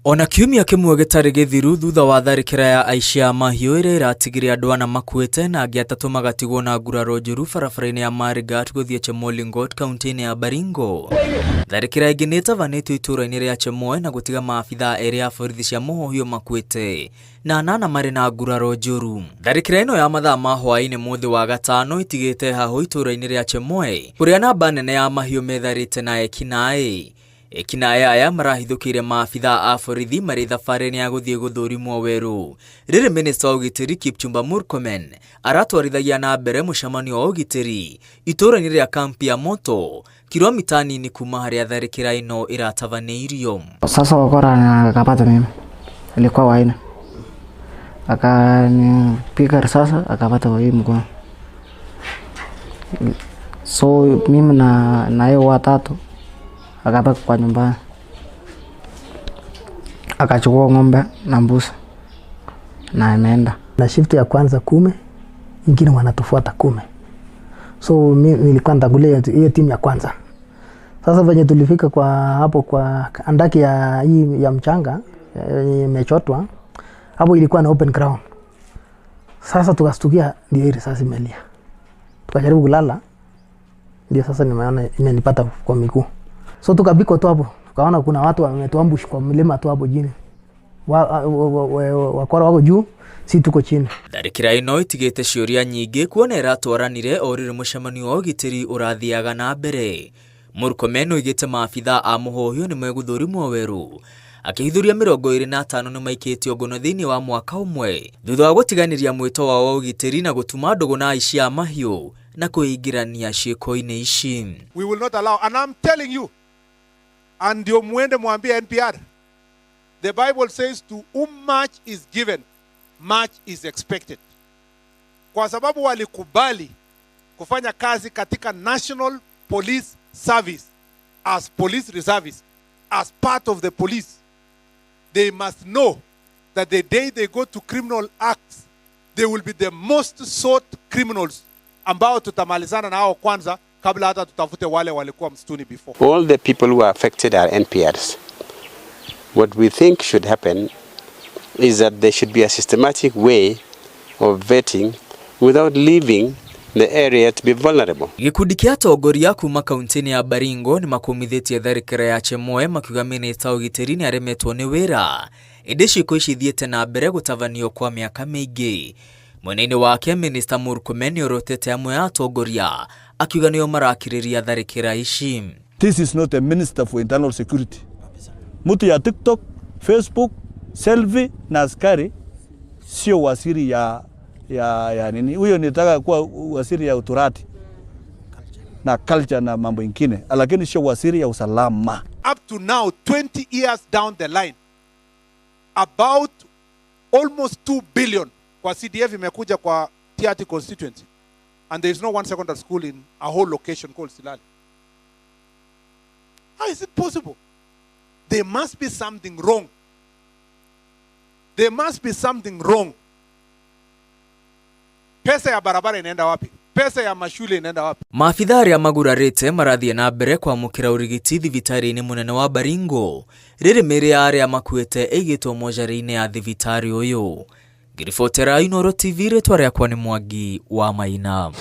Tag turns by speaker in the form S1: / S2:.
S1: Ona kiumia kĩmwe gĩtarĩ gĩthiru thutha wa tharĩkĩra ya aici a mahiũ ĩrĩa ĩratigire andũ ana makuĩte na angĩ atatũ magatigwo na nguraro njũru barabara-inĩ ya Marigat gũthiĩ Chemolingot kaunti-inĩ ya Baringo. Tharĩkĩra ĩngĩ nĩ ĩtabanĩtio itũũra-inĩ rĩa Chemoe na gũtiga maabithaa erĩ a borithi cia mũhũhio makuĩte na anana marĩ na nguraro njũru. Tharĩkĩra ĩno ya mathaa ma hwaĩ-inĩ mũthĩ wa gatano ĩtigĩte hahũ itũũra-inĩ rĩa Chemoe kũrĩa namba nene ya mahiũ metharĩte na ekinaĩ. Ekinaĩ aya marahithũkĩire maabithaa a borithi marĩ thabarĩ-inĩ ya gũthiĩ gũthũrimwo werũ. Rĩrĩ minista wa ũgitĩri Kipchumba Murkomen aratwarithagia na mbere mũcemanio wa ũgitĩri itũũra-inĩ rĩa kampi ya Moto, kilomita nini kuma harĩa tharĩkĩra ĩno ĩratabanĩirio.
S2: Sasa wakora akapata mimi, ilikuwa waine, akanipiga risasi akapata kwa hii mkono. So mimi na yeye watatu akabaki kwa nyumbani, akachukua ng'ombe na mbuzi na ameenda.
S3: Na shift ya kwanza 10, ingine wanatufuata 10. So mi nilikuwa nitagulia hiyo timu ya kwanza. Sasa venye tulifika kwa hapo kwa andaki ya hii ya mchanga imechotwa hapo, ilikuwa na open ground. Sasa tukastukia ndio hii risasi imelia. Tukajaribu kulala, ndio sasa nimeona imenipata kwa miguu. So tukapikwa tu hapo, tukaona kuna watu wametuambush kwa mlima tu hapo chini. Wakora wako juu, si tuko chini.
S1: Tharĩkĩra ĩno ĩtigĩte ciũria nyingĩ kuona ĩratwaranire o rĩrĩ mũcemanio wa ũgitĩri ũrathiaga na mbere. Murkomen oigĩte maabithaa a mũhũhio nĩ megũthũrimwo werũ akĩhithũria 25 nĩ maikĩtio ngono thĩinĩ wa mwaka ũmwe thutha wa gũtiganĩria mwĩto wao wa ũgitĩri na gũtuma ndũgũ na aici a mahiũ na kwĩingĩrania ciĩko-inĩ ici.
S4: We will not allow, and I'm telling you, and ndio muende mwambie NPR. The Bible says to whom much is given, much is expected. Kwa sababu walikubali kufanya kazi katika National Police Service as police reservists, as part of the police, they must know that the day they go to criminal acts, they will be the most sought criminals ambao tutamalizana nao kwanza kabla hata tutafute wale walikuwa msituni before.
S5: All the people who are affected are NPRs. What we think should happen is that there should be a systematic way of vetting without leaving the area to be vulnerable.
S1: Gĩkundi kĩa atongoria kuma kaunti-inĩ ya Baringo nĩ makumithĩtie tharĩkĩra ya Chemoe makiuga minista wa ũgitĩri nĩ aremetwo nĩ wĩra ĩndĩ ciĩko ici ithiĩte na mbere gũtabanio kwa mĩaka mĩingĩ. Mwena-inĩ wake minista Murkomen nĩorotete amwe a atongoria akiuga nĩo marakĩrĩria tharĩkĩra ici.
S6: This is not a minister for internal security. Mtu ya TikTok, Facebook, selfie na askari sio waziri ya nini. Huyo nitaka kuwa waziri ya uturati na culture na mambo ingine, lakini sio waziri ya usalama.
S4: Up to now, 20 years down the line, about almost 2 billion kwa CDF imekuja kwa Tiaty constituency. And there is no one secondary school in a whole location called Silali. How is it possible? There must be something wrong. There must be something wrong. Pesa ya barabara inaenda wapi? Pesa ya mashule inaenda wapi?
S1: Maabithaa arĩa magurarĩte marathiĩ na mbere kwamũkĩra ũrigiti thibitarĩ-inĩ mũnene wa Baringo rĩrĩ mĩĩrĩ ya arĩa makuĩte ĩigĩtwo mocarĩ-inĩ ya thibitarĩ ũyũ. Ngĩribotera Inooro TV, rĩtwa rĩakwa nĩ Mwangi wa Maina.